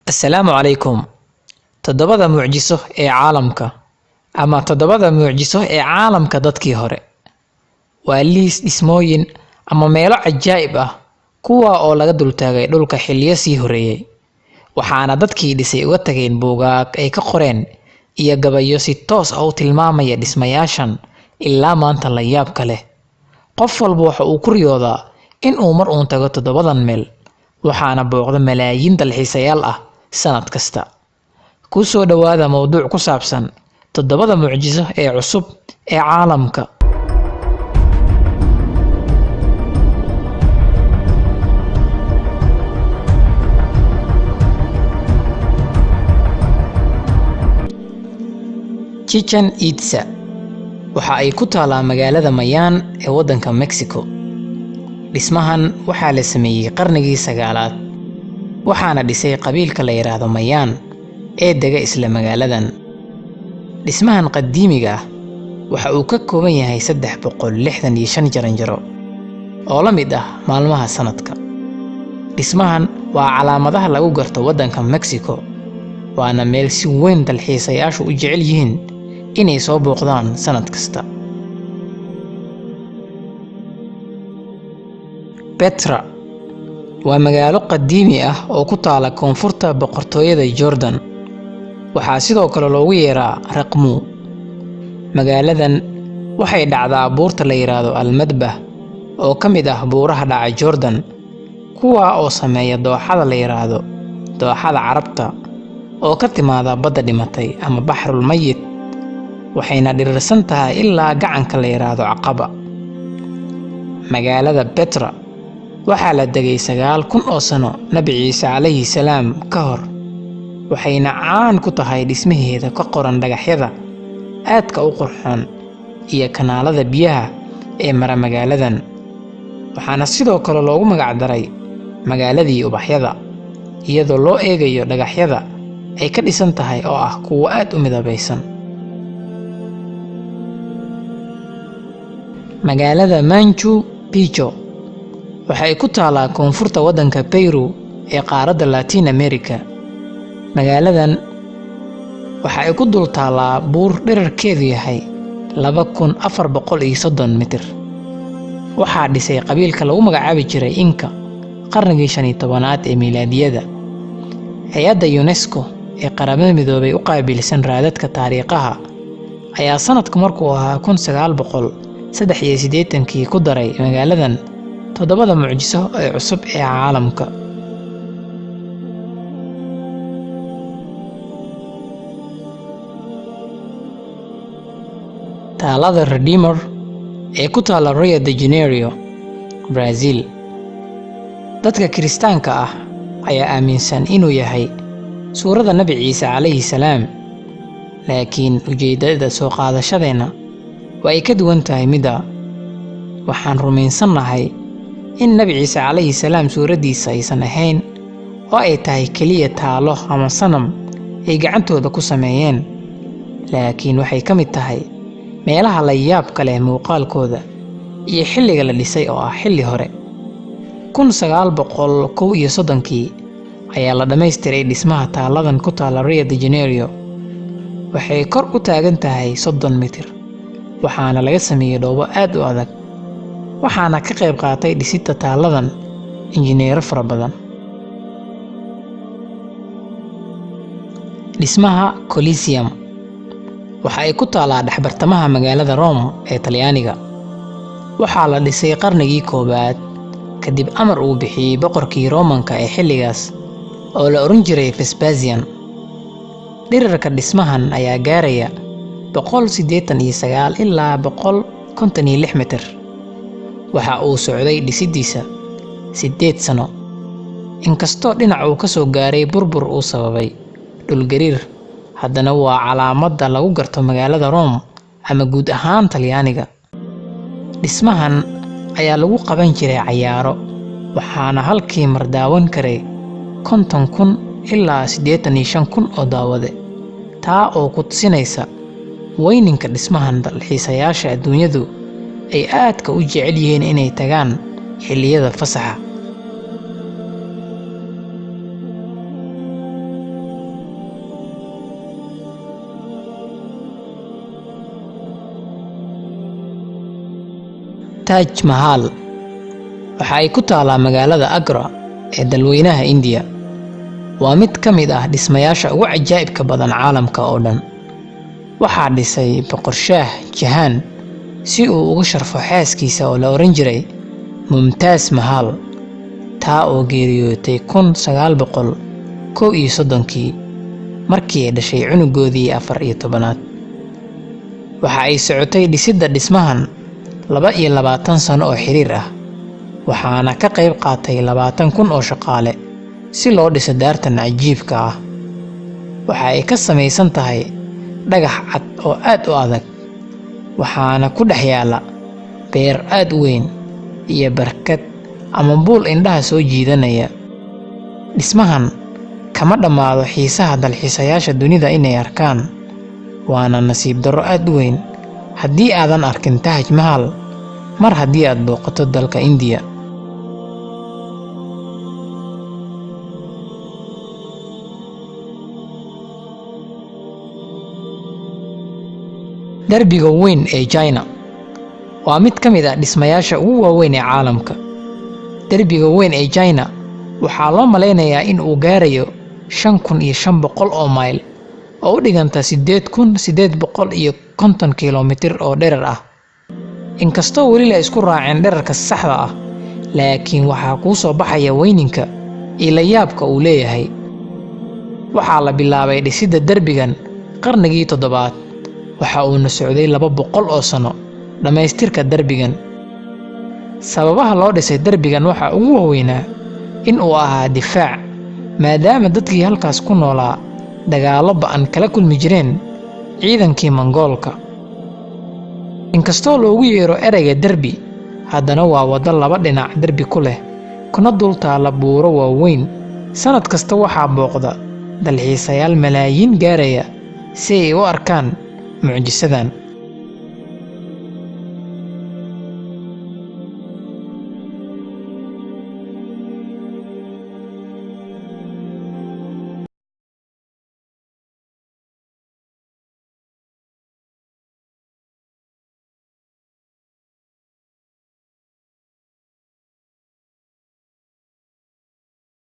Assalaamu calaykum. Toddobada mucjiso ee caalamka ama toddobada mucjiso ee caalamka dadkii hore waa liis dhismooyin ama meelo cajaa'ib ah kuwa oo laga dultaagay dhulka xilliyo sii horeeyay, waxaana dadkii dhisay uga tageen buugaag ay ka qoreen iyo gabayo si toos ah u tilmaamaya dhismayaashan ilaa maanta la yaabka leh. Qof walba waxa uu ku riyoodaa in uu mar uun tago toddobadan meel, waxaana booqda malaayiin dalxiisayaal ah sanad kasta. Ku soo dhawaada mowduuc ku saabsan toddobada mucjiso ee cusub ee caalamka. Chichen Itza waxa ay ku taalaa magaalada Mayan ee waddanka Mexico. Dhismahan waxaa la sameeyey qarnigii 9aad, waxaana dhisay qabiilka la yiraahdo Mayan ee dega isla magaaladan. Dhismahan qadiimiga ah waxa uu ka kooban yahay 365 jaranjaro oo la mid ah maalmaha sanadka. Dhismahan waa calaamadaha lagu garto waddanka Mexico, waana meel si weyn dalxiisayaashu u jecel yihiin inay soo booqdaan sanad kasta. Petra waa magaalo qadiimi ah oo ku taala koonfurta boqortooyada Jordan. Waxaa sidoo kale loogu yeeraa Raqmu. Magaaladan waxay dhacdaa buurta la yiraahdo Al-Madbah oo ka mid ah buuraha dhaca Jordan, kuwaa oo sameeya dooxada la yiraahdo Dooxada Carabta oo ka timaada badda dhimatay ama Baxrul Mayit, waxayna dhirirsan tahay ilaa gacanka la yiraahdo Caqaba. Magaalada Petra waxaa la degay 9000 oo sano Nabi Ciise calayhi salaam ka hor, waxayna caan ku tahay dhismaheeda ka qoran dhagaxyada aadka u qurxoon iyo kanaalada biyaha ee mara magaaladan. Waxaana sidoo kale loogu magac daray magaaladii ubaxyada, iyadoo loo eegayo dhagaxyada ay ka dhisan tahay oo ah kuwo aad u midabeysan. Magaalada Machu Picchu waxay ku taalaa koonfurta waddanka Peru ee qaaradda Latin America. Magaaladan waxa ay ku dul taalaa buur dhererkeedu yahay 2430 mitir. Waxaa dhisay qabiilka lagu magacaabi jiray Inca qarnigii 15aad ee miilaadiyada. Hay-adda UNESCO ee qaramada midoobay u qaabilsan raadadka taariikhaha ayaa sanadku markuu ahaa 1983kii ku daray magaaladan toddobada mucjiso ee cusub ee caalamka. Taalada Redeemer ee ku taala Rio de Janeiro, Brazil. Dadka Kiristaanka ah ayaa aaminsan inuu yahay suurada Nabi Ciise calayhi salaam, laakiin ujeedada soo qaadashadeenna waa ay ka duwan tahay midda. Waxaan rumaysannahay in Nabi Ciise calayhi salaam suuraddiisa aysan ahayn oo ay tahay keliya taalo ama sanam ay gacantooda ku sameeyeen, laakiin waxay ka mid tahay meelaha la yaabka leh muuqaalkooda iyo xilliga la dhisay oo ah xilli hore. 1931kii ayaa la dhammaystiray dhismaha taaladan ku taala Rio de Janeiro. Waxay kor u taagan tahay 30 mitir, waxaana laga sameeyey dhoobo aad u adag, waxaana ka qayb qaatay dhisida taaladan injineero fara badan. Dhismaha Coliseum waxa ay ku taalaa dhexbartamaha magaalada Rome ee Talyaaniga. Waxaa la dhisay qarnigii 1aad kadib amar uu bixiyey boqorkii Roomanka ee xilligaas oo la oran jiray Vespasian. Dhererka dhismahan ayaa gaaraya 189 ilaa 156 mitir. Waxa uu socday dhisidiisa 8 sano, inkastoo dhinac uu ka soo gaaray burbur uu sababay dhulgariir, haddana waa calaamadda lagu garto magaalada Rome ama guud ahaan Talyaaniga. Dhismahan ayaa lagu qaban jiray cayaaro, waxaana halkii mar daawan karay 50,000 ilaa 85,000 oo daawade, taa oo ku tusinaysa weyninka dhismahan dalxiisayaasha adduunyadu ay aadka u jecel yihiin inay tagaan xilliyada fasaxa. Taj Mahal waxa ay ku taalaa magaalada Agra ee dalweynaha Indiya. Waa mid ka mid ah dhismayaasha ugu cajaa'ibka badan caalamka oo dhan. Waxaa dhisay Boqor Shaah Jahan si uu ugu sharfo xaaskiisa oo la oran jiray Mumtaz Mahal, taa oo geeriyootay 1931kii markii ay dhashay cunugoodii 14aad. Waxa ay socotay dhisidda dhismahan 22 sano oo xiriir ah, waxaana ka qayb qaatay 20,000 oo shaqaale si loo dhiso daartan cajiibka ah. Waxa ay ka samaysan tahay dhagax cad oo aad u adag, waxaana ku dhex yaalla beer aad u weyn iyo barkad ama buul indhaha soo jiidanaya. Dhismahan kama dhammaado xiisaha dalxiisayaasha dunida inay arkaan, waana nasiib darro aad u weyn haddii aadan arkin Taj Mahal mar haddii aad booqato dalka Indiya. Derbiga weyn ee China waa mid ka mid ah dhismayaasha ugu waaweyn ee caalamka. Derbiga weyn ee China waxaa loo maleynayaa in uu gaarayo 5,500 oo mayl oo u dhiganta 8,850 kiiloomitir oo dherer ah. Inkastoo weli la isku raacin dhererka saxda ah, laakiin waxaa kuu soo baxaya weyninka iyo la yaabka uu leeyahay. Waxaa la bilaabay dhisidda derbigan qarnigii 7aad, waxa uuna socday 200 oo sano dhammaystirka derbigan. Sababaha loo dhisay derbigan waxaa ugu waaweynaa in uu ahaa difaac, maadaama dadkii halkaas ku noolaa dagaallo ba'an kala kulmi jireen ciidankii Mongoolka. Inkastoo loogu yeero ereyga derbi, haddana waa waddo laba dhinac derbi ku leh, kuna dul taalla buuro waaweyn. Sanad kasta waxaa booqda dalxiisayaal malaayiin gaaraya si ay u arkaan mucjisadan.